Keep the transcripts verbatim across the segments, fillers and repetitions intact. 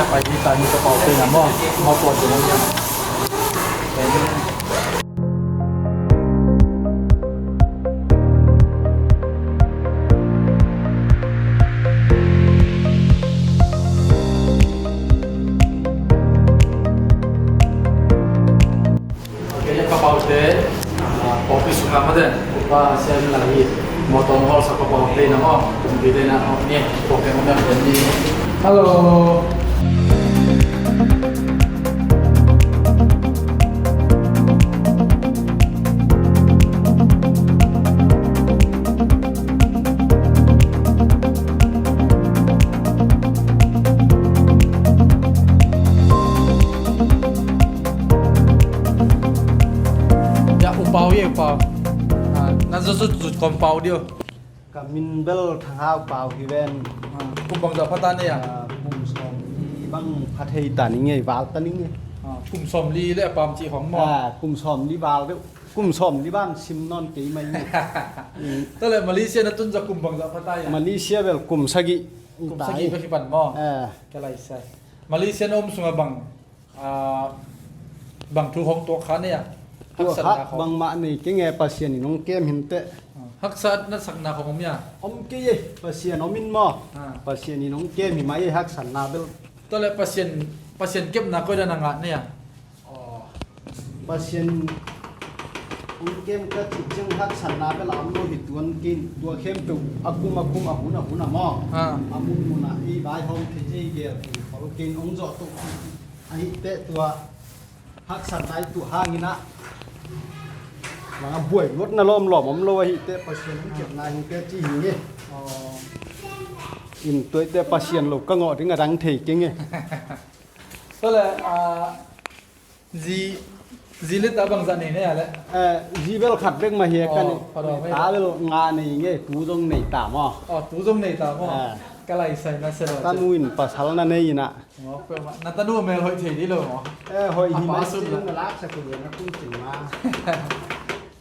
Pai hi ta ni ka pau te na maw. Maw tua te na. Kei ka pau te, ah, pau pi sung a ma de, upa sia ni la hi, mawtaw hall sa ka pau te na maw, kum pi te na maw ni, pau te maw ni. Hello. Ya, upau ye, upau. Ah, na zut zut zut kong pau dio. Ka min bel Thang Hau Pau hi ven. Ah, kum bang zah pha ta ne ya? Ah, kum sawm li bang pha thei ta ning e, val ta ning e. Ah, kum sawm li le a pam ci hong maw? Ah, kum sawm li val deuh. Kum sawm li bang sim nawn kei mai ni. Tua le Malaysia na tun zah kum bang zah pha ta ya? Malaysia bel kum sagih. Kum sagih bek hi pan maw? Ah. Ka lai sai. Malaysia na om sung a bang, ah, bang thu hong tuak kha ne ya? Tuak kha haksatna khong bangmah nei kei nge, Pasian in hong kem hi inteh. Ah, haksatna sakna khong om ya? Om kei e, Pasian om in maw? Ah. Pasian in hong kem hi mai e, haksatna bel. Tua le Pasian, Pasian kepna koi dan a ngah ne ya? Aw. Pasian hong kem ka cih ciang haksatna bel a om lo hi tuan kei in, tua khempeuh a kum a kum, a hun a hun a maw? Ah. A mun mun ah ei vaihawm thei, ei gel thei khol kei in hong zawh tuk. Ahih teh tua haksatna i tuh hangin ah bang a buai luatna lawmlawm om lo ahih teh Pasian hong kepna hi inteh ci hi nge. Aw. In tua i teh Pasian lo ka ngawh ding a dang thei kei nge. Tua le, ah, zi, zi le ta bang zah nei ne ya le? Eh, zi bel khat bek mah hi e ka nei. Aw, pha dawh mah hi. Ta bel nga nei nge, tu zong nei ta maw? Aw, tu zong nei ta maw? Eh. Ka lai sai na se lo. Tanu in pasal na nei in ah. Maw, peuhmah. Na tanu mel hoih thei di lo maw? Eh, hoih hi mai cin na lak sa ku na kum cin ma.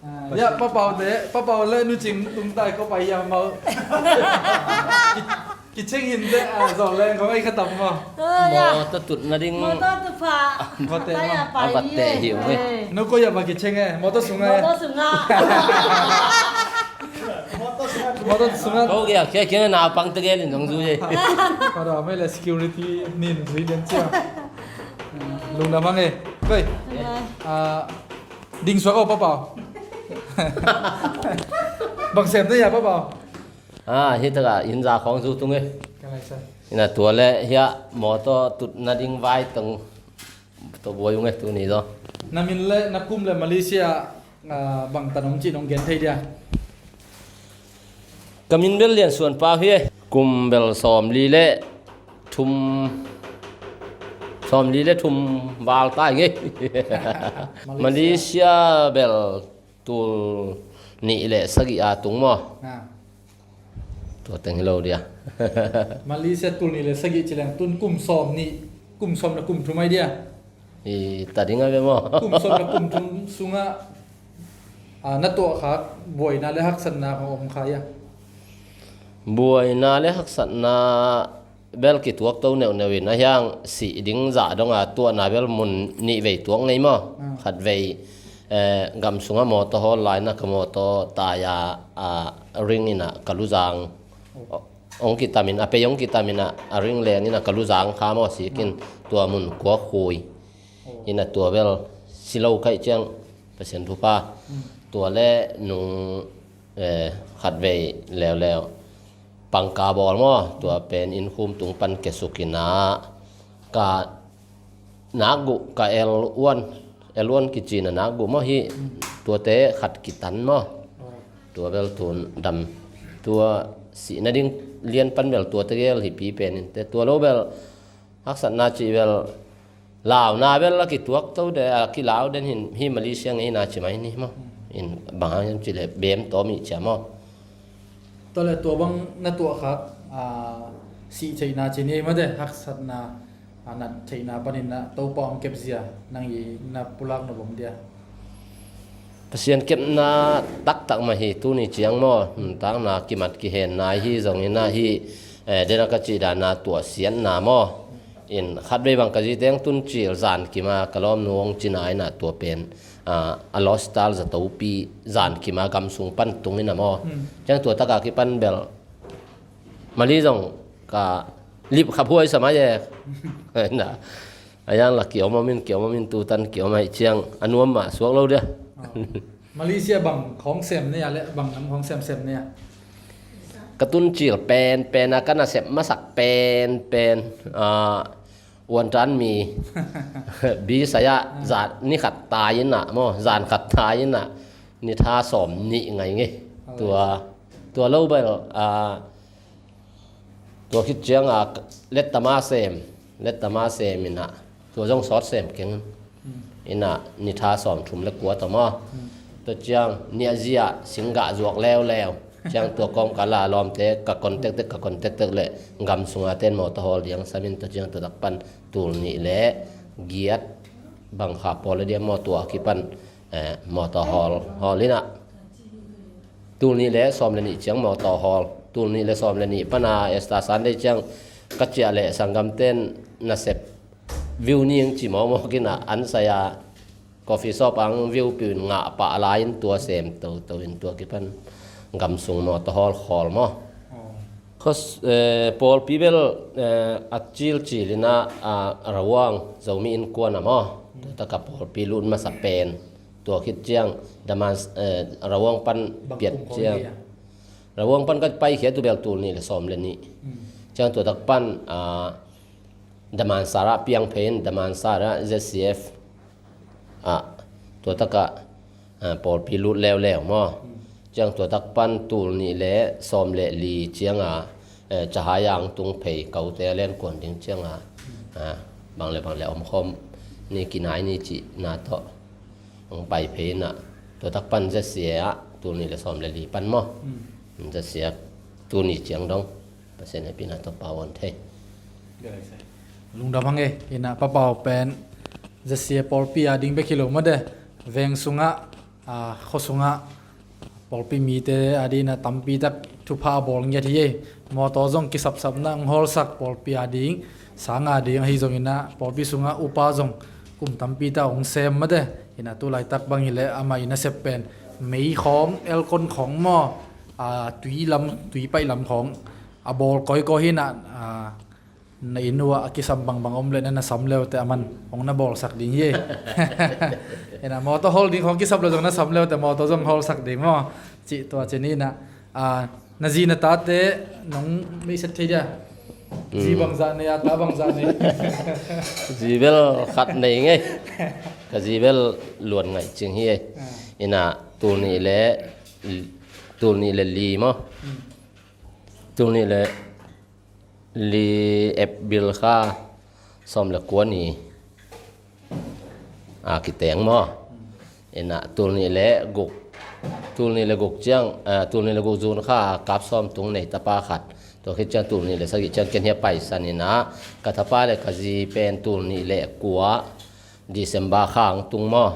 Ah, ya, papau te, papau le nu cing tung tai ko pai ya mau. Ki, kiching hin te, ah, zo le ko ai khatam maw. Ah, ya. Mawtaw tut na ding. Mawtaw tut pha. Mawtaw te maw. Pai ya, pai. Abat te hi, eh. Nu ko ya ba kiching e, mawtaw sung e. Mawtaw sung a. Mawtaw sung a. Ko kia kia kia na pang te gelin dong zui e. Para mai le security nin zui den cia. Lungdam hang e. Koi. Ah, ding suak aw papau. Bang sem te ya papau. Ah, hi taka in za khong zu tung e. Ka lai sa. Ina tua le hia mawtaw tut na ding vai tong. Tua buai ung e tuni zaw. Na min le na kum le Malaysia, ah, bang tan om cih nong gen thei dia? Ka min bel Lian Suan Pau hi e. Kum bel sawm li le thum, sawm li le thum val tai nge. Malaysia. Malaysia bel tul nih le sagih a tung maw? Ah. Tua teng hi lo dia. Malaysia tul nih le sagih ci leng tun kum sawm nih, kum sawm le kum thum ai dia. I ta ding a ve maw? Kum sawm le kum thum sungah, ah, na tuah kha buaina le haksatna hong om kha ia? Buaina le haksatna bel kituak to neuhneuh in a hiang sih ding zah dong a tuahna bel mun nih vei tuak ngei maw? Ah. Khat vei, eh, gam sungah mawtaw hawl lai na ka mawtaw tai a, a ring in a ka luzang. Oh. Ong kitamin, a pei ong kitamin a, a ring leng in a ka luzang kha maw sikin. Ah. Tua mun kua khui. Oh. In a tua bel si lo kaih ciang Pasian thupha. Hmm. Tua le nung, eh, khat vei leuleu. Pangka bawl maw, tua pen inn khum tung pan kiasuk in a, ka nakguh, ka L one, L one kici in a nakguh maw hi, tuate khat kitan maw. Tua bel tun dam, tua sihna ding lian pan bel tuate gel hi pi pen in te, tua lo bel haksatna cih bel launa bel a kituak to de, a kilau den hin hi Malaysia ngei na ci mai ni maw. In bang hang hiam cih le bem tawm ih cia maw. Tua le tua bang na tuah kha, a, sih theihna ci ni ei mah de, haksatna, a, nat theihna panin na Topa hong kep zia, nang i na pulak na bom dia. Pasian kepna taktak mah hi tuni ciang maw, nuntakna kimat kihenna hi zongin a hi, eh, dena ka cih dana tuahsiatna maw. In khatvei bang ka zi teng tun cil zan kima ka lawmnu hong cina ina tua pen, ah, a lifestyle za topi zan kima gam sung pan tung ina maw. Hmm. Ciang tua taka kipan bel Mali zong ka lip kha phuai sa mai e. Na. A yang la kiom om in, kiom om in, tu tan kiom ai ciang a nuam mah suak lo dia. Oh. Malaysia bang khong sem ne a le bang nam khong sem sem ne a. Ka tun cil pen pen a ka nasep masak pen pen, ah, uan tan mi bi saya zan ni khat tai ina maw, zan khat tai ina ni tha sawm nih ngai nge. Tua, tua lo bel, ah, tua khit cianga lettama sem, lettama sem ina, tua zong sawt sem keng. Ina ni tha sawm thum le kua tawh maw. Tua ciang niahzia singgah zuak leuleu. Ciang tua kawm ka la lawmte ka contact tek, ka contact tek le gam sunga ten mawtaw hawl diang samin tua ciang tua tak pan tul nih le giat bang kha pawl le diam maw tua kipan, eh, mawtaw hawl, hawl ina. Tul nih le sawm le nih ciang mawtaw hawl. Tul nih le sawm le nih pana Easter Sunday ciang ka ciah le sanggam ten nasep view ning ci mawmaw kina an saya coffee shop ang view piu in ngah pah lai in tua sem toto in tua kipan gam sung mawtaw hawl khawl maw. Khos, eh, pawlpi bel, eh, a cil cil ina, ah, Rawang Zomi Innkuan a maw. Tua taka pawlpi lut masa pen. Tua khit ciang daman, eh, Rawang pan piat ciang. Rawang pan ka paikhia tu bel tul nih le sawm le nih. Ciang tua tak pan, ah, Damansara piang phein, Damansara Z C F. Ah, tua taka, ah, pawlpi lut leuleu maw. Ciang tua tak pan tul nih le sawm le li cianga, eh, Cahaya ang tung phei kaute a len kuan ding cianga, ah, bang le bang le omkhawm ni kinai ni cihna tawh ang pai phei ina. Tua tak pan Z C A ah tul nih le sawm le li pan maw. Z C A tul nih ciang dong. Pasian hehpihna tawh pau on thei. Lungdam hang e, ina papau pen Z C A pawlpi a ding bek hi lo mah de, veng sungah, ah, khua sungah pawlpi mite a ding ina tampi tak thupha a bawl ngiat hi e. Mawtaw zong kisapsapna ang hawlsak pawlpi a ding, sang a ding ahi zong ina pawlpi sungah upa zong kum tampi tak hong sem mah de, ina tu laitak bang hi le amah ina sep pen mei khawng, elkon khawng maw, ah, tui lam, tui paih lam khawng a bawl kawikawi hi ina, ah, na inn uh ah a kisam bangbang om le na na sam leute a man hong na bawlsak ding hi. Ina mawtaw hawl ding khawng kisam le zong na sam leute mawtaw zong hawlsak ding maw. Cih tua ci ni ina, ah, na zi na tate nong meiset thei dia. Zi bangzah nei a, ta bangzah nei. Zi bel khat nei ngei. Ka zi bel luan ngaih cing hi. Ina tul nih le, tul nih le li maw. Tul nih le li April kha sawm le kua ni a kiteng maw. Ina tul nih le guk, tul nih le guk ciang, ah, tul nih le guk June kha kap sawm tung nei tapa khat. Tua khit ciang tul nih le sagih ciang ken hia paisan ina ka tapa le ka zi pen tul nih le kua December kha ang tung maw.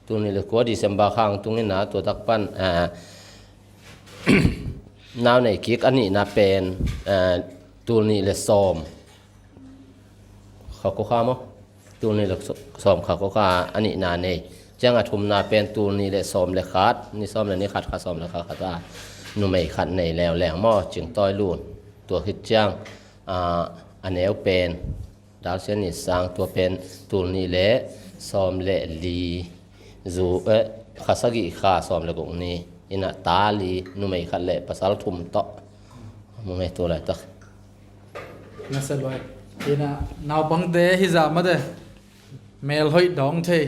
Tul nih le kua December kha ang tung ina tua tak pan, ah, nau nei kik a nihna pen, eh, tul nih le sawm kha kua kha maw? Tul nih le sawm kha kua kha a nihna nei. Ciang a thumna pen tul nih le sawm le khat, ni sawm le ni khat kha sawm le kha khat a numei khat nei leuleu maw? Cingtawi Lun. Tua khit ciang, ah, a neu pen Dalsian ni sang tua pen tul nih le sawm le li zu, eh, kha sagih kha sawm le guk ni ina ta li numei khat le pasal thum tawh. Mu nge tu laitak. Nasa luai. Ina naupangte hi zah mah de. Mel hoih dawng thei.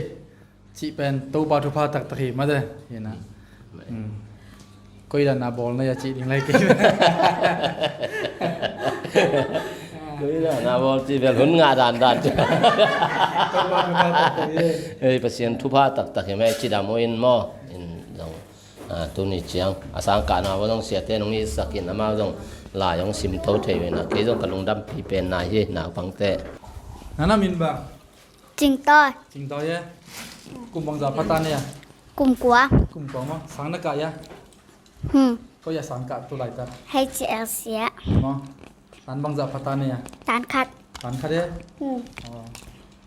Cih pen Topa thupha taktak hi mah de. Ina. Koi dan a bawl na ia cih ding lai kei. Koi dan a bawl cih bel hun ngah dandan. Ei, Pasian thupha taktak hi mah, cidam uh in maw. In zong, ah, tuni ciang a sangkahna uh zong siate nong itsak in amau zong lai hong simto thei uh in a, kei zong ka lungdampi pen na hi, naupangte. Na na min bang? Cingtawi. Cingtawi e. Kum bangzah pha ta ne a? Kum kua. Kum kua maw? Sang na kah ia? Hmm. Koi a sang kah tu laitak? H L C ah. Maw? Tan bangzah pha ta ne a? Tan khat. Tan khat e? Hmm. Aw.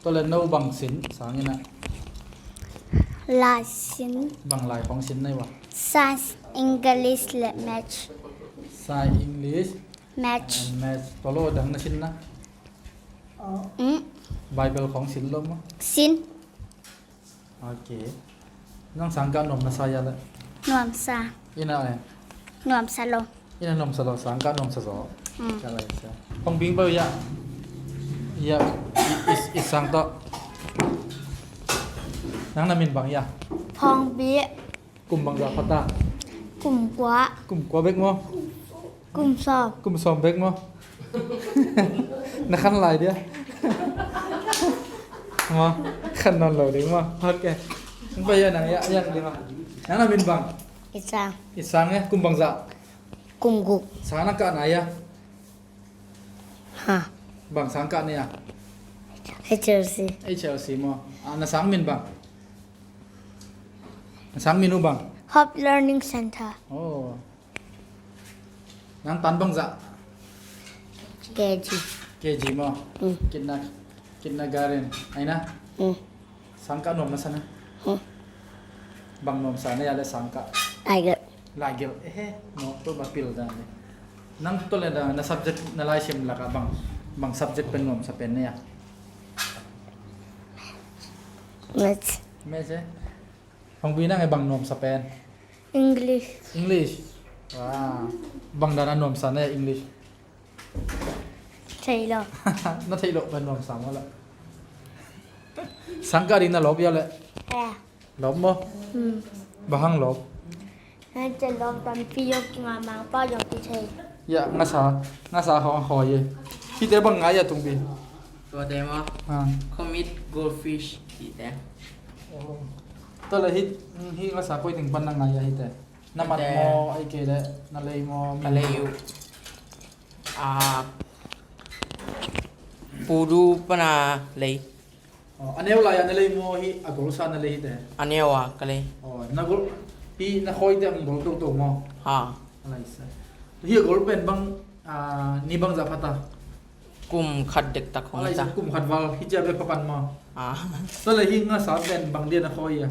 Tua le no bang sin sang in ah? Lai sin. Bang lai khawng sin na hi uh a? Science, English le Maths. Science, English, Maths. And Maths. Tua lo dang na sin na? Hmm. Bible khawng sin lo maw? Sin. Ok. Nang sangkah nuam na sa hia le? Nuam sa. Ina e? Nuam sa lo. Ina nuam sa lo, sangkah nuam sa zaw. Mm. Ka lai sa. Hong bing bo ya. Ya, i, i, i sang tawh. Nang na min bang ya? Phong Bi. Kum bang zah pha ta? Kum kua. Kum kua bek maw? Kum sawm. Kum sawm bek maw? Na khan lai dia. Maw? Khan nawn lo ding maw? Ok. Nang pai ya nang ya, ya ding maw? Nang na min bang? I Sang. I Sang e, kum bang zah? Kum guk. Sang na kah na ya? Ha. Bang sang kah na ya? H L C. H L C maw? Ah, na sang min bang? Na sang min uh bang? Hope Learning Center. Oh. Nang tan bang zah? K G. K G maw? Mm. Kinna, kindergarten. Ai na? Mm. Sangkah nuam na sa na? Mm. Bang nuam sa na ya le sangkah? Lai gelh. Lai gelh. Ehe, no, tua ba pil dan le. Nang tua le na, na subject na lai sim lakah bang, bang subject pen nuam sa pen na ya? Maths. Maths e? Phong Bi nang e bang nuam sa pen? English. English. Wow. Bang dan a nuam sa na ya English? Thei lo. Na thei lo pen nuam sa maw la? Sangkah ding na lawp ya le? Eh. Lawp maw? Hmm. Bang hang lawp? Nang te lawp tampi zong kinga mang pa zong kithei. Ya, ngasa, ngasa hong hawi e. Hite bang ngai ya Tung Bi? Tuate maw? Ah. Comet, goldfish, hite. Oh. Tua le hi, hi ngasa koi teng pan na ngai ya hite? Na mat maw, ai kei le na lei maw? Ka lei uh. Ah, pudu pana lei. Oh, a neu lai-a na lei maw, hi a golsa na lei hite? A neu a ka lei. Oh, na gol, hi na khawite hong gol toto maw? Ha. A lai sa. Hi a gol pen bang, ah, ni bang zah pha ta? Kum khat dektak hong ta. A lai sa, kum khat val, hi cia bek pha pan maw? Ah. Tua le hi ngasa pen bang dia na khawi a?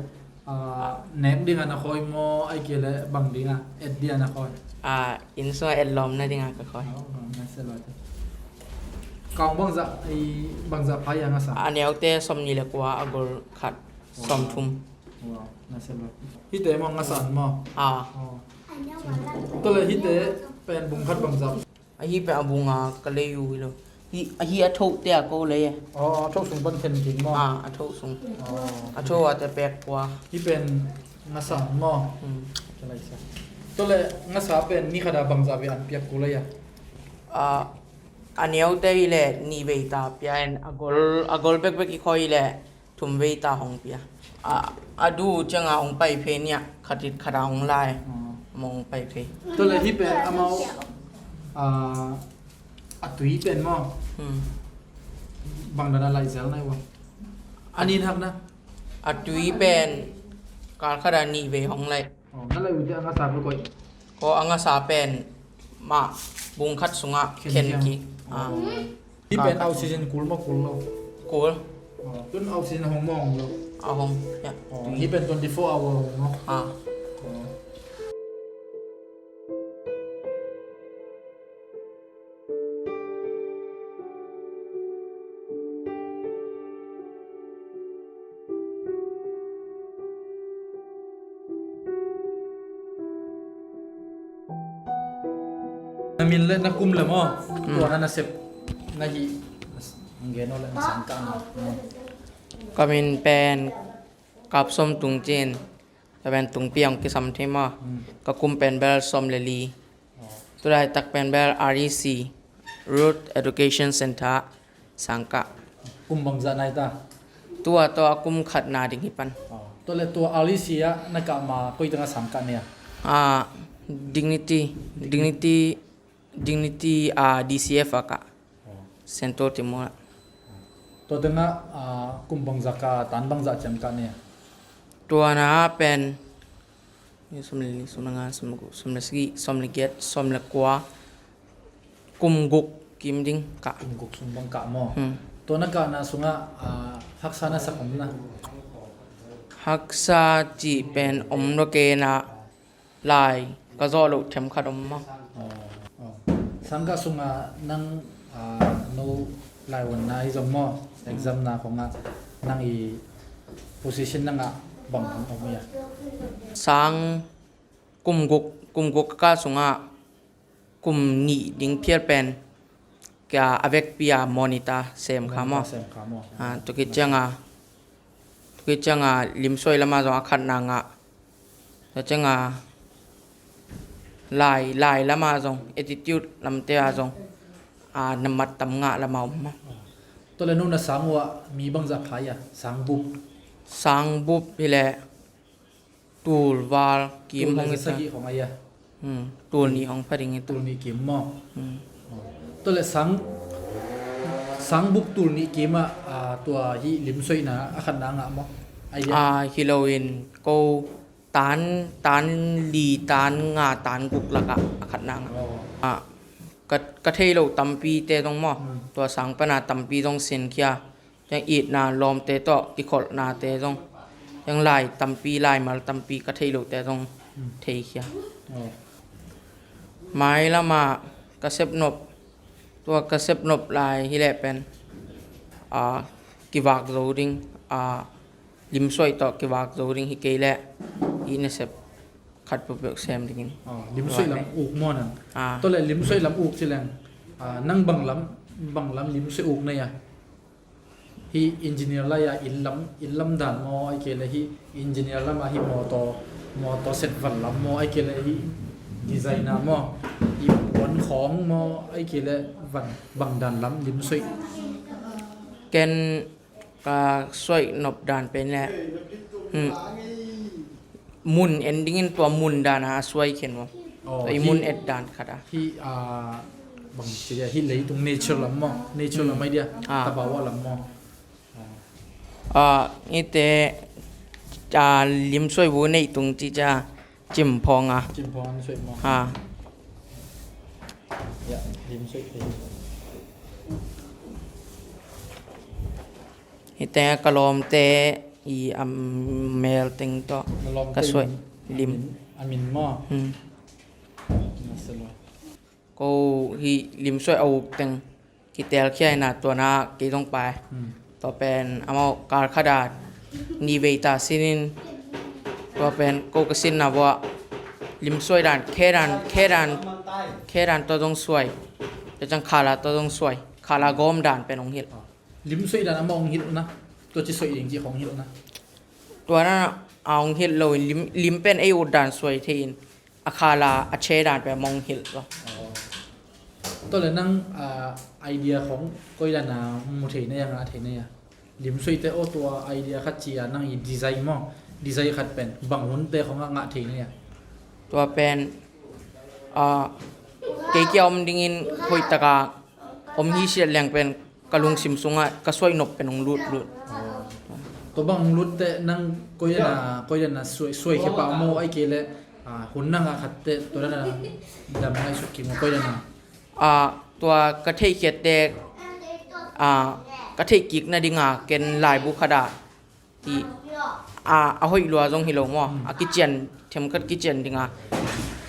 Ah, nek ding a na khawi maw, ai kei le bang ding a et ding a na khawi? Ah, inn sungah et lawm na ding a ka khawi. Oh, na se lo te. Kawng bang zah, i bang zah pha ya ngasa? A neute sawmnih le kua, a gol khat sawmthum. Wow, na se lo. Hite maw ngasa an maw? Ah. Oh. Tua le hite pen bung khat bang zah? Ahi pen a bung a ka lei uh hi lo. Hi, ahi a thote a ko lei e. Oh, a tho sung pan khen kik maw? Ah, a tho sung. Oh. A tho a te pek kua. Hi pen ngasa maw? Hmm. Ka lai sa. Tua le ngasa pen ni khat a bang zah vei an piak ko lei a? Ah, a neute hi le nih vei ta pia in a gol, a gol bekbek i khawi hi le thum vei ta hong pia. A, a du cianga hong pai phei nia, khatit khata hong lai. Oh. Mong pai phei. Tua le hi pen amau, ah, a tui pen maw? Hmm. Bang dan a lai zel na hi ua? A nin hak na? A tui pen kal khata nih vei hong lai. Oh, na lai ute a ngasa ko koi. Ko a ngasa pen mah bung khat sungah khen kik. Ah. Hi pen oxygen kul maw kul lo? Kul. Oh, tun oxygen a hong maw hong lo? A hong, ya. Oh, hi pen twenty four hour hong maw? Ah. Oh. Na min le na kum le maw? Hmm. Tua na na sep na hi. Ngen aw le na sang ka na. Hmm. Ka min pen Kap Sawm Tung Cin. Tua pen Tungpi hong kisam thei maw? Hmm. Ka kum pen bel sawm le li. Oh. Tua laitak pen bel R E C, Root Education Center, sang kah. Kum bangzah nai ta? Tua, tua kum khat na ding hi pan. Oh. Tua le tua R E C ah na kah ma koi tengah sang kah ne a? Ah, Dignity, Dignity, Dignity, ah, D C F ah kah. Oh. Central Timor ah. Tua tengah, ah, kum bangzah kah, tan bangzah ciang kah ne a? Tua na pen sawm le li, sawm le nga, sawm le guk, sawm le sagih, sawm le giat, sawm le kua, kum guk. kim ding kah. Kum guk sung bang kah maw? Hmm. Tua na kahna sungah, ah, haksa na sak om na? Haksa cih pen om lo kei na, lai ka zawh loh themkhat om maw? Oh, oh. Sangkah sungah nang, ah, no laivuanna i zong maw? Exam na khongah nang i position nangah bang om ia? Sang kum guk, kum guk ka kah sungah kum nih ding phial pen kia a vekpi a monitor sem kha maw? Monitor sem kha maw? Ah, tua khit cianga, tua khit cianga limsuai lama zong a khatna ngah. Tua cianga lai, lai lama zong, attitude lamte a zong, ah, na mat tam ngah lama om maw? Tua le no na sang uh ah mi bangzah pha ia, sang bup? Sang bup hi leh tul val kim hong hi ta. Tul nih hong pha ding hi ta. Tul nih kim maw? Hmm. Oh. Tua le sang, sang bup tul nih kim ah, ah, tua hih limsuaihna a khatna ngah maw? Ai dia. Ah, hi loin ko tan, tan li, tan nga, tan guk lakah a khatna ngah. Oh. Ah, ka, ka thei loh tampite zong maw? Hmm. Tua sang pana tampi zong sinkhia. Ciang itna lawmte tawh kikholhnate zong, ciang lai tampi, laimal tampi ka thei lote zong theikhia. Oh. Mailamah ka sepnop, tua ka sepnop lai hi leh pen, ah, kivak zo ding, ah, limsuaih tawh kivak zo ding hi kei leh, i nasep khat peuhpeuh sem dingin. Ah, limsuaih lam uk maw nang? Ah. Tua le limsuaih lam uk ci leng, ah, nang bang lam, bang lam limsuaih uk na ia? Hih engineer lai-a inn lam, inn lam dan maw, ahih kei leh hih engineer lamah hih motor, motor set van lam maw, ahih kei leh hih designer maw, hih puan khawng maw, ahih kei leh van bang dan lam limsuaih? Ken ka suaih nop dan pen leh, hmm, mun en dingin tua mun dan a suai khen maw? Oh, tua i mun et dan khat a. Hih, ah, bang ci dia, hih leitung nature lam maw? Nature lam ai dia. Ah. Tabawa lam maw? Ah, ite, ah, limsuai bu neitung ci cia cimphawng a. Cimphawng an suai maw? Ah. Ya, limsuai te. Hite ka lawmte i a mel teng tawh ka suai lim. A min maw? Hmm. Ko hi limsuai a uk teng kitelkhia ina tuana kei zong pai. Hmm. Tua pen amau kal khat a ni vei ta sinin tua pen ko ka sinna vuah limsuai dan, khe dan, khe dan, khe dan tua zong suai. Tua ciang khala tua zong suai. Khala gawm dan pen hong hilh. Lim suai dan amah hong hilh na, tua ci suai ding ci hong hilh na. Tua na a hong hilh lo in lim, lim pen ei ut dan suai thei in a khala a che dan pen hong hilh lo. Tua le nang, ah, idea hong koi dan a mu thei na ia, ngah thei na ia? Lim suai te aw tua idea khat ci a nang i design maw? Design khat pen bang hun te hong a ngah thei na ia? Tua pen, ah, kei kia om dingin hoih taka om hi siat leng pen ka lungsim sungah ka suai nop pen hong lut lut. Tua bang hong lut teh nang koi dan a, koi dan a suai, suai khia pah maw, ahih kei leh, ah, hun nang a khat teh tua dan a dam ngaihsut kik maw, koi dan a? Ah, tua ka theih khiat teh, ah, ka theih kik nading a ken laibu khat a hi, a, a hoih lua zong hi lo maw? Hmm. A kician, themkhat kician ding a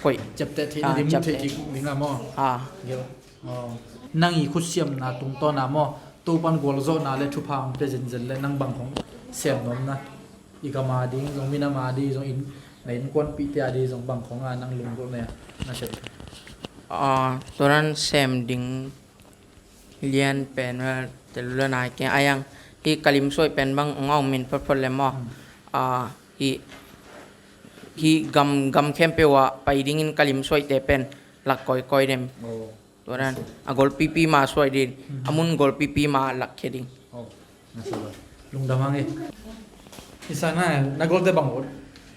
koih. Ciapteh theih nading, ah, mu theih kik ding a maw? Ah. Nang i khutsiamna tungtawn a maw, Topan gualzawhna le thupha hong pia zenzen le nang bang hong sem nuam na? I gam a ding zong, minam a ding zong, in, na innkuanpihte a ding zong bang hong a nang lunggulh na, na sem? Ah, tua dan sem ding lian pen, well, tel lo nai keng a, a iang hi ka lim suai pen bang hong a om min photphot le maw? Hmm. Ah, hi, hi gam, gam khempeuh ah pai dingin ka lim suai te pen lak kawikawi dem. Oh. Tua dan a golpipi ma suai ding, hmm, a mun golpipi ma lak khia ding. Oh. Lungdam hang e. Isa na, na golte bang ut?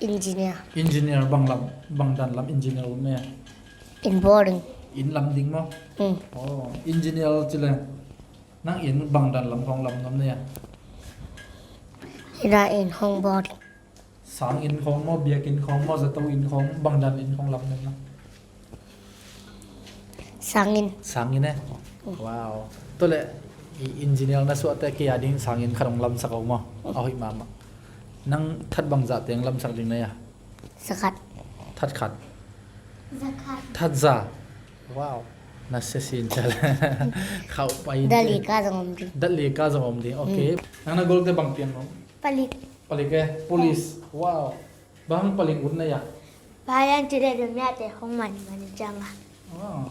Engineer. Engineer bang lam, bang dan lam engineer ut na ia? Inn bawl ding. Inn lam ding maw? Hmm. Oh, engineer ci le nang inn bang dan lam hong lam nuam na ia? Inn, inn hong bawl ding. Sang inn khawng maw, biakinn khawng maw, zato inn khawng, bang dan inn khawng lam nuam na? Sangin. Sangin eh. Wow. Tua leh i engineer na suahte kei a ding sangin khat hong lamsak a om aw. A hoih mahmah. Nang that bangzah teng lamsak ding na hia? Zakhat. That khat. Zakhat. That za. Wow. Na sia sin chal. Khauh pai. Dali ka zong om ding. Dali ka zong om ding. Okay. Nang na golte bang piang om? Palik. Palik eh. Police. Wow. Bang palik ut na hia? Bayan cire da miate hong man man cianga. Wow.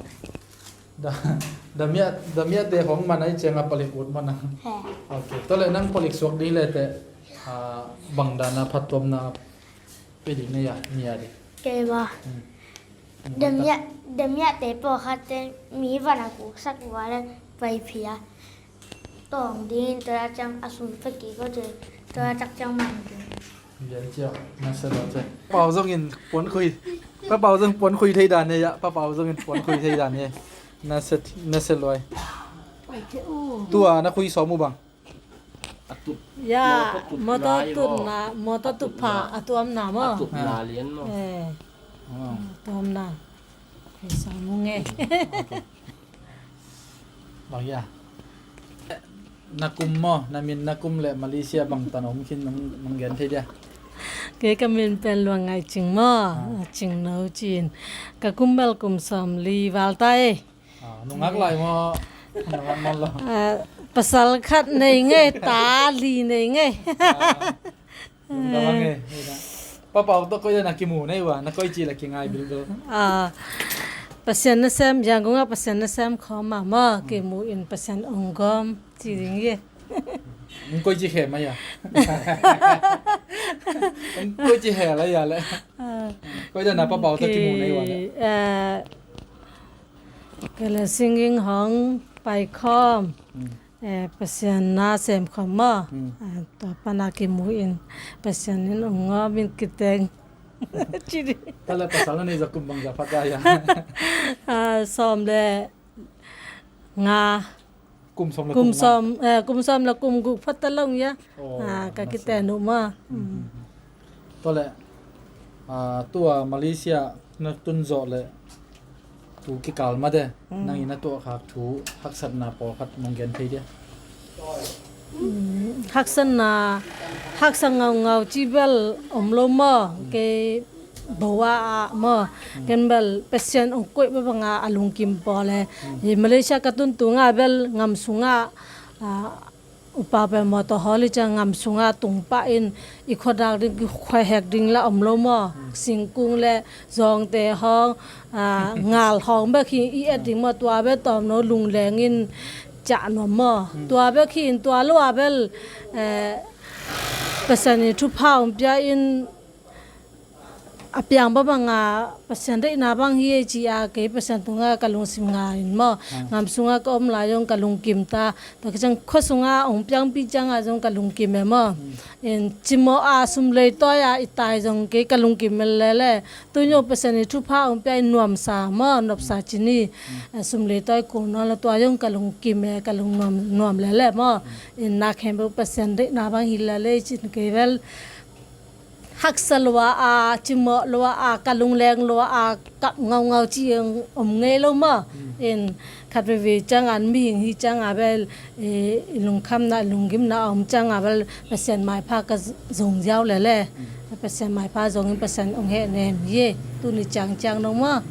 Da da mia da miate hong man ai cianga palik ut mana. He. Okay. Tua leh nang palik suak ding leh te, ah, bang dana phattuamna pe ding na hia, mi a ding. Kei ba. Hmm. Da mia da miate pawlkhatte mi van a kuksak ua leh pai phia. Tawng dingin tua ciang a sum pha kik aw ci. Tua tak ciang man ding. Lian cia, na se lo cia. Pau zongin puan khui. Pa Pau zong puan khui thei dan e ya. Pa Pau zongin puan khui thei dan e. Na se, na se lo ai. Tua na khui sawm uh bang. A tup. Ya, motor tutna, motor tup pha, a tuamna maw. A tupna lian maw. Eh. A tuamna. Khui sawm uh nge. Bang ya. Na kum maw, na min na kum le Malaysia bang tan om khin nong, nong gen thei dia. Kei ka min pen Luang Ngai Cing maw, Cing No Cin. Ka kum bel kum sawm li val ta e. Ah, nungak lai maw? Nungak man lo. Ah, pasal khat nei ngei, ta li nei ngei. Ah, nungak man ngei. Pa Pau tawh koi dan a kimu nei ua, na koi ci la kingai bilbil. Ah, Pasian nasem, Yangon ah Pasian nasem khawm ah maw, kimu in Pasian ong gawm ci ding hi. Koi ci khem a ya. Koi ci he la ya le. Ah, koi dan a Pa Pau tawh kimu nei ua le. Ah, Kei le singing hong pai khawm, eh, Pasian na sem khawm maw. Ah, tua pana kimu in Pasian in ong ngawm in kiteng. Cidi. Tala pasal na nei za kum bang za phat ya. Ah, sawm le nga. Kum sawm le kum sawm, eh, kum sawm le kum guk phat ta long ya. Oh, ah, ka kiten uh maw. Tua le, ah, tua Malaysia na tun zawh le tu kikal mate nang in na tuah khak thu haksatna pawlkhat nong gen thei dia. Haksatna, haksa ngaungau ci bel om lo maw. Kei bawa ah maw. Ken bel Pasian ong koih bebanga a lungkim pawl e. Malaysia ka tun tunga bel ngam sunga, ah, upa pen mawtaw hawl i ciang ngam sunga tung pah in i khuadak ding, i khuahek ding la om lo maw. Singkung le zawngte hawng, ah, ngal hawng bek hi i et ding maw. Tua bek tawmno lungleng in ciah nuam maw. Tua bek hi in tua lo a bel, eh, Pasian i thupha ong pia in a piang bang banga Pasian deihna bang hi ei ci a kei Pasian tunga ka lungsim nga in maw. Ngam sunga ka om lai ong ka lungkim ta. Tua kiciang khua sunga ong piangpi cianga zong ka lungkim e maw. In cimawh a sum leitawi a i tai zong kei ka lungkim e lele. Tuin zong Pasian i thupha ong pia in nuamsa maw, nopsa cini. Sum leitawi kul nawn la tua zong ka lungkim e, ka lungnuam nuam lele maw. In na khempeuh Pasian deihna bang hi lele cin kei bel haksa lua a, cimawh lua a, ka lungleng lua a, kap ngaungau ci om ngei lo maw. In khat veve cianga mihing hi cianga bel, eh, i lungkhamna, i lunggimna a om cianga bel Pasian maipha ka zong ziau lele. Pasian maipha zongin Pasian ong hehnem hi e. Tuni ciangciang dong maw.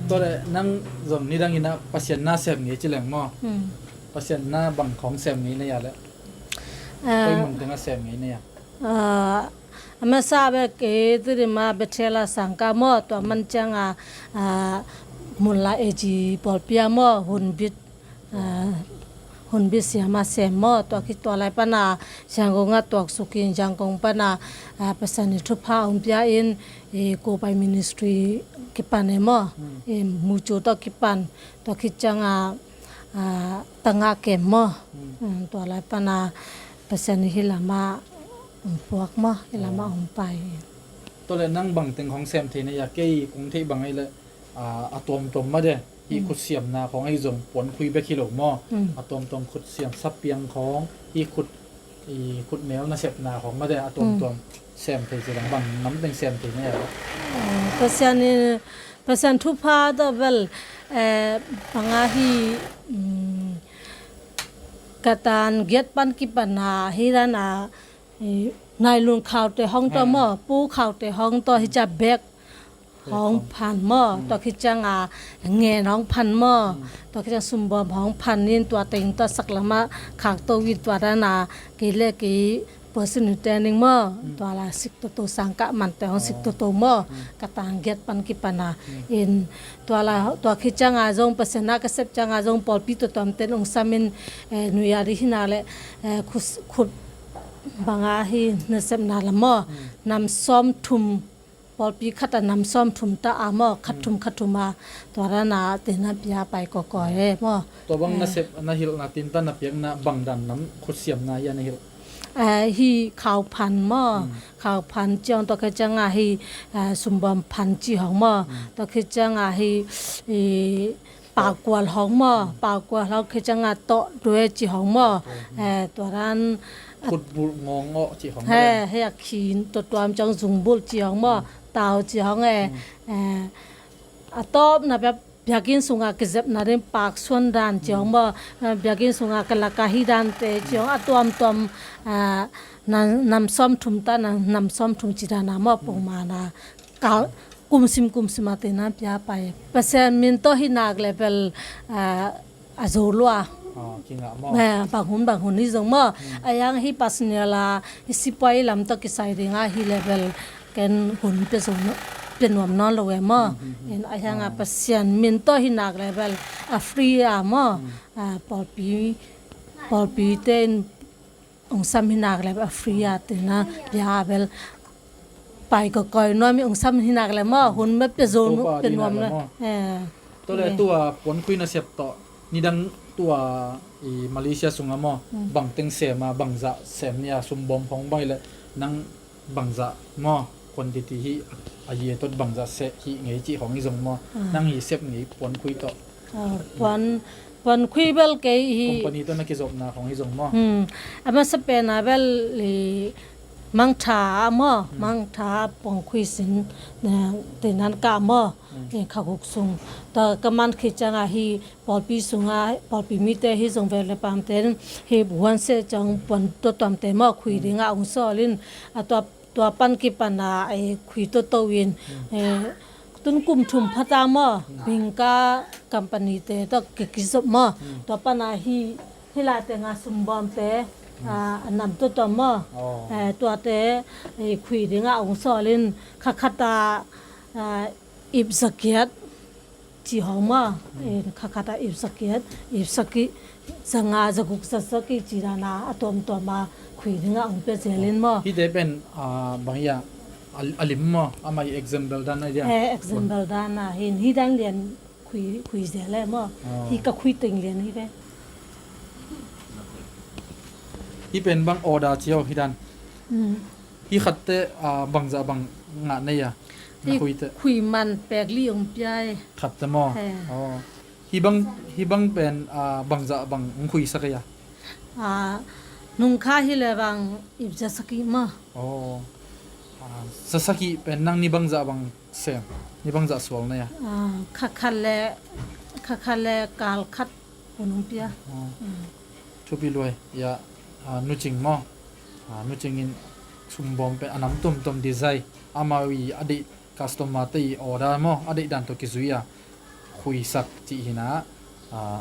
Tua le nang zong nidangin a Pasian na sem ngei ci leng maw. Pasian na bang khawng sem ngei na ya le. Koi mun teng a sem ngei na ya. Ah, a masa bek kei Tirima Bethel a sangka maw, tua man cianga, ah, Munlai A G pawlpi a maw, Hun Bit, ah, Hun Bit siama sem maw, tua khit tua lai pana Yangon a tuaksukin Yangon pana, ah, Pasian i thupha ong pia in, eh, Kopai Ministry kipan e maw, eh, Mucu tawh kipan, tua khit cianga, ah, tanga kem maw. Tua lai pana Pasian i hi lama ong puak maw, hi lama ong pai. Tua le nang bang teng khawng sem thei na ya, kei kong theih bang ai le, ah, a tuamtuam made, hi khutsiamna khawng ahi zong puan khui bek hi lo maw. A tuamtuam khutsiam sapiang khawng, hi khut, i khutmel nasepna khawng made, a tuamtuam sem thei ci dang bang nam teng sem thei na ya. Pasian in, Pasian thupha tawh bel, eh, banga hi, mm, ka tan giat pan kipana hi dan a, eh, nailun khaute hong tawh maw, pu khaute hong tawh hi ca bek hong phan maw, tua khit cianga ngen hong phan maw, tua khit ciang sumbawm hong phan in tua teng tua sak lamah khakto in tua dan a kei le kei Pasian in tening maw, tua la sik toto sang kah mante hong sik toto maw, ka tang giat pan kipana in tua la tua khit cianga zong Pasian na ka sep cianga zong pawlpi tua tuamten ong samin, eh, nuya di hina le, eh, khut, khut banga hi nasepna la maw, nam sawm thum pawlpi khat a nam sawm thum ta a maw, khat thum khat thum a tua dan a tena pia pai kawkawi e maw. Tua bang nasep na hilhna tinta na piakna bang dan nam khutsiamna hi a na hilh? Eh, hi khau phan maw, khau phan ciang tua khit cianga hi, eh, sumbawm phan ci hong maw, tua khit cianga hi, i, Paukual hong maw, paukual hong khit cianga tawh due ci hong maw. Eh, tua dan khutbulh ngawng awh ci hong he, he a khin tua tuam ciang zungbulh ci hong maw, tau ci hong e. Eh, a tawpna bia, biakinn sunga kizepna ding paksuan dan ci hong maw. Eh, biakinn sunga kalaka hi dante ci hong a tuamtuam, ah, nam, nam sawm thum ta nam, nam sawm thum ci dana maw pongmana. Kal, kumsim kumsim a tena pia pai. Pasian min tawh hi nak le bel, ah, a zo lua. Ah, kingah maw? Eh, bang hun bang hun hi zong maw. A yang hi Pasian la hi sipuai lam tawh kisai dinga hi le bel ken hun pia zo no, pia nuam nawn lo e maw. In a yang a Pasian min tawh hi nak le bel a free a maw. Ah, pawlpi, pawlpi te in ong sam hi nak le a free a tena pia bel pai kawkawi nuam i ong sam hi nak le maw, hun ma pia zo pia nuam le. Tua le tua puan khui nasep tawh nidang tua i Malaysia sunga maw, bang teng sem a, bang zah sem nia, sumbawm hong bang i le nang bangzah maw, quantity hi a, a ye tot bangzah seh hi ngei cih hong hi zong maw, nang hi sep ngei puan khui tawh. Ah, puan, puan khui bel kei hi. Company tawh na kizopna hong hi zong maw. Hmm. A masa pena bel i mangtha maw, mangtha puan khui sin, eh, tinan ka maw, eh, kha guk sung. Ta ka man khit cianga hi pawlpi sunga, pawlpi mite hi zong vel le pamten hi buan se ciang puan tuamtuamte maw khui dinga ong sawl in a tua, tua pan kipana, eh, khui toto in, eh, tun kum thum phata maw, bingka company te tawh ki, kizop maw, tua pana hi, hi la tenga sumbawmte, ah, a nam tuamtuam maw, eh, tuate, eh, khui dinga ong sawl in khakhata, ah, ip zakiat ci hong maw, eh, khakhata ip zakiat, ip saki, zanga, zaguk, zazaki ci dana a tuamtuama khui dinga ong pia zelin maw. Hite pen, ah, bang ia, a, a lim maw, amah i example dan a dia. Eh, example dan a hin, hi dan lian khui, khui zel e maw. Hi ka khui teng lian hi ve. Hi pen bang order ci aw hi dan. Hi khatte, ah, bangzah bang ngah nei a? Na khuite. Khui man pek li ong pia e. Khatte maw? He. Aw. Hi bang, hi bang pen, ah, bangzah bang ong khuisak e a? Ah, nungkha hi le bang ip za saki maw. Aw. Ah, za saki pen nang ni bangzah bang sem, ni bangzah sual nei a? Ah, kha khat le, kha khat le kal khat. Hun hong pia. Thupi luai. Ia, ah, Nu Cing maw? Ah, Nu Cing in sumbawm pen a nam tuamtuam design, amau i a deih customer te i order maw, a deih dan tawh kizui a khuisak cih hi na. Ah,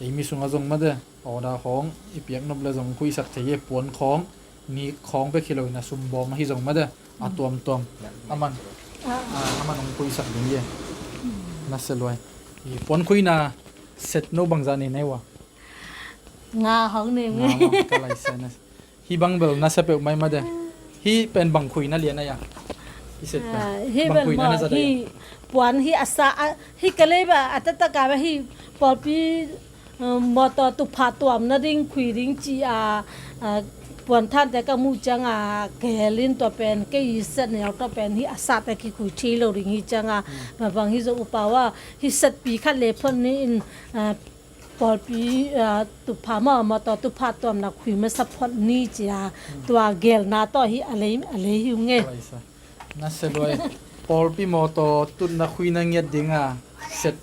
ei mi sungah zong mate order khawng i piak nop le zong khuisak thei e, puan khawng, ni khawng bek hi lo in a sumbawm ahi zong mate a tuamtuam. Aman, ah, aman hong khuisak ding e. Na se luai. I puan khuina set no bangzah nei nei ua? Nga hong nei. Nga maw, ka lai sa na. Hi bang bel na sa peuh mai mate. Hi pen bang khuina lian a ia? Hi set pen. Ah, hi bang bel khuina maw, na za hi puan hi a sa a, hi ka lei ba a taktak a ba hi pawlpi, uh, mawtaw tupha tuam nading khui ding ci a, uh, puan thante ka muh cianga gelin tua pen kei i set neu tua pen hi a sate kikhui thei lo ding hi cianga, ma bang hi zo upa ua hi set pi khat le phot ni in, uh, pawlpi, ah, tupha maw, mawtaw tupha tuamna khui masa phot ni cia, tua gelna tawh hi a lei, a lei hi ung e. Na se luai. Pawlpi mawtaw tutna khuina ngiat dinga set,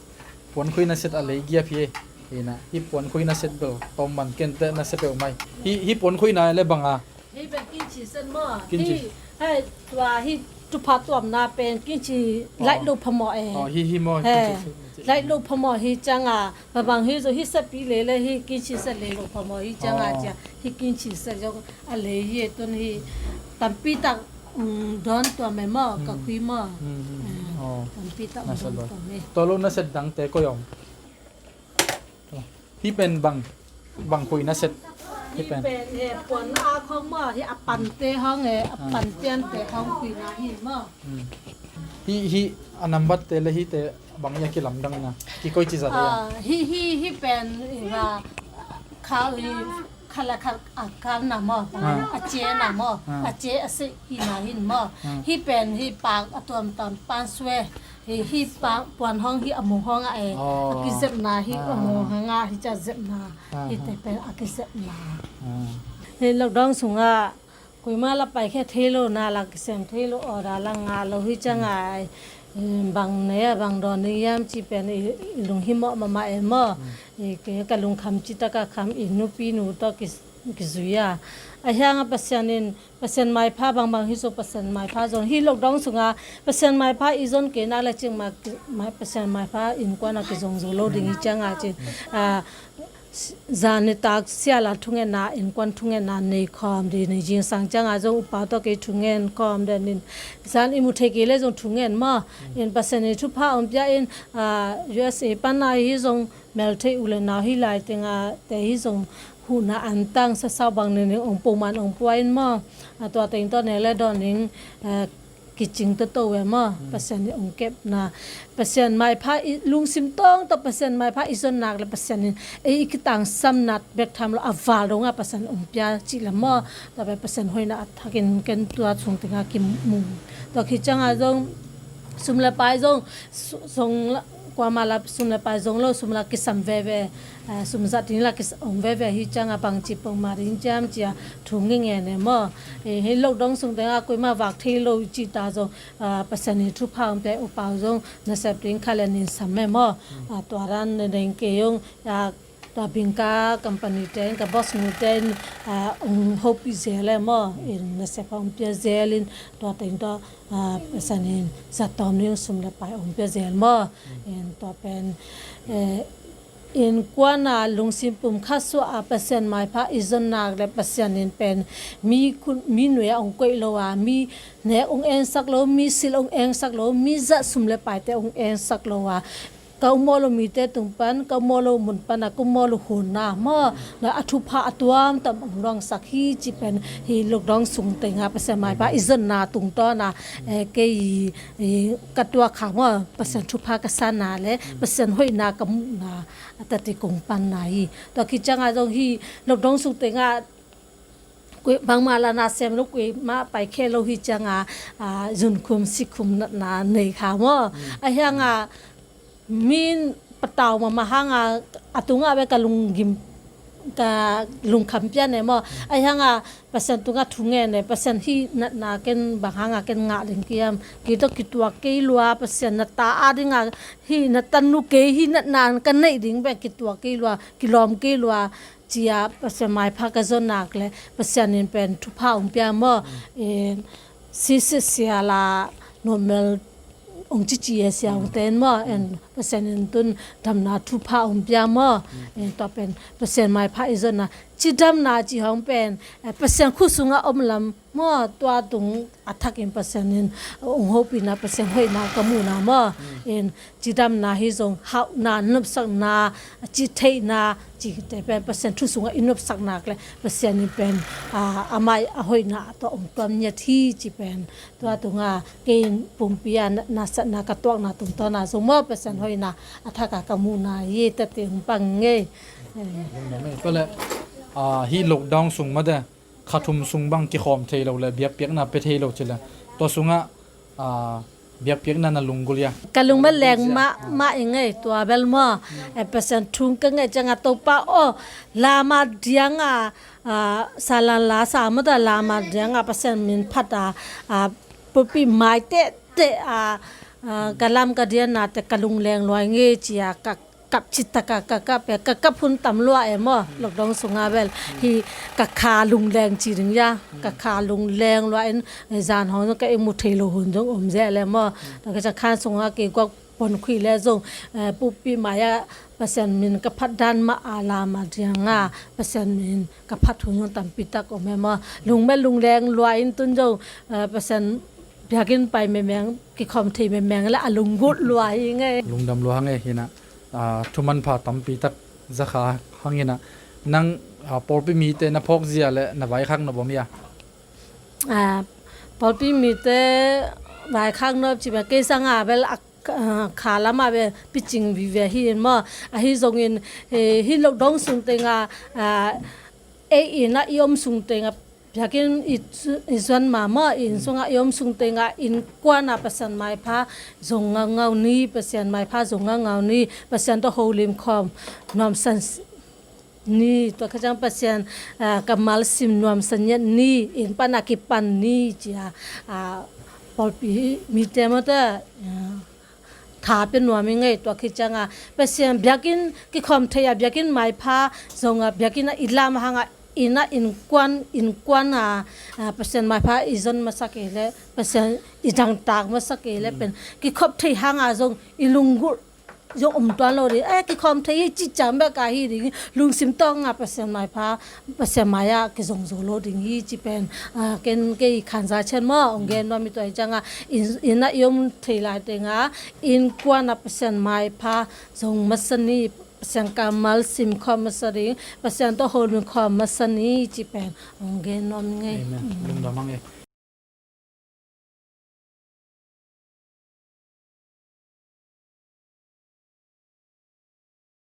puan khuina set a lei giap hi. Hina, hi puan khuina set bel tawm man kente na se peuh mai. Hi, hi puan khuina le banga. Hi pen kinchi set maw. Kinchi. Hi, hei, tua hi thupha tuamna pen kinchi laih lo phamawh e. Oh, hi, hi maw, kinchi set. Laih lo phamawh hi cianga, babang hi zo hi set pi lele hi kinchi set lei lo phamawh hi cianga cia. Hi kinchi set zong a lei hi tun hi tampi tak, um, dawn tuam e maw, ka khui maw. Tampi tak dawn tuam e. Tua lo na set dangte koi om. Hi pen bang, bang khuina set. Hi pen. Hi pen, eh, puan a khong maw, hi a pante hong, eh, a pan piante hong khuina hi maw. Hi, hi a nambat te le hi te bang ya kilamdang na. Kikoi ci zat ya. Ah, hi, hi, hi pen, eh, va, kha, hi, kha la kha a kal na maw, a ce na maw, a ce a se hi na hin maw. Hi pen, hi pak a tuam tuam pan sue. Hi, hi pa, puan hong hi a mong hong a e. A kizepna hi a mong hong a hi ca zepna. Hi te pen a kizepna. Hi lockdown sunga kuima la pai khe thei lo na la kisem thei lo order la ngah lo hi ca ngai. Bang ne a bang dawn ding yam ci pen i, i lung hi mawh mama e maw. I ke ka lung kham ci taka kham i nupi nu to ki, kizui a. A hianga Pasian in Pasian maipha bangbang hi zo, Pasian maipha zong hi lockdown sunga Pasian maipha i zon kei nak le cing ma, ma, Pasian maipha innkuan a kizong zo lo ding hi cianga ci. Ah, zan nitak siala thungetna, innkuan thungetna nei khawm di nei zingsang cianga zong upa tawh kei thungen khawm den in zan i mu thei kei le zong thungen maw. In Pasian i thupha om pia in, ah, U S A pana hi zong mel thei u le nau hi lai tenga te hi zong huhna antang sasau bang ning ong po man ong pua in maw. A tua teng tawh ne le dawn ning, eh, kicing to to ve maw. Pasian i ong kepna. Pasian maipha i lungsim tawng tawh Pasian maipha i zon nak le Pasian in ei i kitang sam nat bek tham lo a val donga Pasian ong pia cih le maw. Tua ve Pasian hoina a thakin ken tua chung tenga kimu. Tua khi cianga zong sum le pai zong, su-, zong la, kuama la sum le pai zong lo, sum la kisam veve, eh, sum zat ding la kis-, om veve hi cianga bangci pongma ding ciam cia thu nge nge ne maw. Eh, hi lockdown sung tenga kuima vak thei lo i ci ta zong, ah, Pasian i thupha om te upa zong nasep ding kha le nin sam me maw. Ah, tua dan ne deng ke yong, ah, tua bingka company ten, ka boss nu ten, ah, ong hopih zel e maw. In nasep ong pia zel in tua teng tua, ah, Pasian in zatom ning sum le pai ong pia zel maw. In tua pen, eh, innkuan a lungsim pum kha suah a Pasian maipha i zon nak le Pasian in pen mi khun, mi nuai a ong koih lo a, mi nek ong engsak lo, mi sil ong engsak lo, mi zat sum le paite ong engsak lo a, ka umaw lo mite tung pan, ka umaw lo mun pan a, ka umaw lo hun na maw, na a thupha a tuam tam ong luangsak hi ci pen hi lockdown sung tenga Pasian maipha i zonna tungtawn a, eh, kei, eh, ka tuak kha maw, Pasian thupha ka sana le Pasian hoihna ka muhna a tati kong panna hi. Tua khi cianga zong hi lockdown sung tenga Kui, bangmah la na sem lo, kuimah pai khe lo hi cianga, a, zunkhum sikhum natna nei kha maw. Mm. A hianga min patau mama hanga a tunga ve ka lunggim, ka lungkham pian e maw. Mm. A hianga Pasian tunga thu ngen e, Pasian hi natna ken bang hanga ken ngah ding kiam. Kito kituak kei lua, Pasian na ta a dinga hi na tanu kei hi natna ka neih ding ve kituak kei lua, kilawm kei lua. Cia Pasian maipha ka zon nak le Pasian in pen thupha ong pia maw. Mm. Eh, sisi sia la normal ong cici e sia ong ten maw. Mm. En Pasian in tun damna thupha ong pia maw. Mm. En tua pen Pasian maipha i zonna cidamna ci hong pen, eh, Pasian khut sunga om lam maw, tua tung a thakin Pasian in ong hopihna, Pasian hoihna ka muhna maw. Mm. In cidamna hi zong hauhna, nopsakna, citheihna, cite pen Pasian thu sungah i nopsak nak le Pasian in pen, a, amah a hoihna tawh ong tuam ngiat hi ci pen. Tua tunga kei in pumpi a na, nasatna ka tuakna tungtawna zong maw Pasian hoihna a thaka ka muhna hi tete hong pang ngei. Tua le, a, hi lockdown sung mate kha thum sung bang kikhawm thei lo le biakpiakna pia thei lo ci le tua sungah, a, biakpiakna na lunggulh ia? Ka lungmel leng mah, mah i ngei tua bel maw. E, Pasian thung ka ngei cianga Topa aw, lama dianga, a, salan la sa mata lama dianga Pasian min phat a, a, pupi maite Te a, a, ka lam ka dianna te ka lungleng luai nge ci a ka kap citaka ka kap e, ka kap hun tam lua e maw, lockdown sunga bel hi ka kha lungleng ci ding ya, ka kha lungleng lua in, e, zan hong zong ka i mu thei lo hun zong om ze le maw. Tua ka ca khan sunga kei guak pon khui le zong, e, pupi mai a Pasian min ka phat dan ma a lam a dianga Pasian min ka phat hun zong tampi tak om e maw. Lungmel lungleng lua in tun zong, e, Pasian biakinn pai memeng, kikhawm thei memeng le a lunggulh lua hi nge. Lungdam lua nge hina, a, thuman pha tampi tak zakha hangina. Nang, a, pawlpi mite na phawk zia le na vaikhak nop om hia? A, pawlpi mite vaikhak nop ci bia kei sanga bel a, a, kha lama bel picing vive hi in maw. Ahi zongin, e, hi lockdown sung tenga, a, ei ina i om sung tenga biakinn i, i zuan ma maw, i inn sunga i om sung tenga innkuana Pasian maipha zong ngaungau ni, Pasian maipha zong ngaungau ni, Pasian tawh holim khawm nuamsan ni, tua kha ciang Pasian, a, kammal sim nuamsan ngiat ni, inn pana kipan ni, ci a, a, pawlpi mite maw ta, a, tha pia nuam i ngei tua khit cianga Pasian biakinn kikhawm thei a biakinn maipha zonga biakinn a i lam hanga ina innkuan, innkuana, a, Pasian maipha i zon masa kei le Pasian i dangtak masa kei le pen kikhop thei hanga zong i lunggulh zong om tuan lo ding. E, kikhawm thei hi ci ciang bek a hi ding, lungsim tawng a Pasian maipha Pasian mai-ah kizong zo lo ding hi ci pen, a, ken kei khanza cian maw, ong gen nuam i tua hi cianga, inn, inn ah i om thei lai tenga, innkuan ah Pasian maipha zong masa ni, Pasian kammal sim khawm masa ding, Pasian tawh holim khawm masa ni ci pen ong gen nuam ngei. Amen. Lungdam ang e.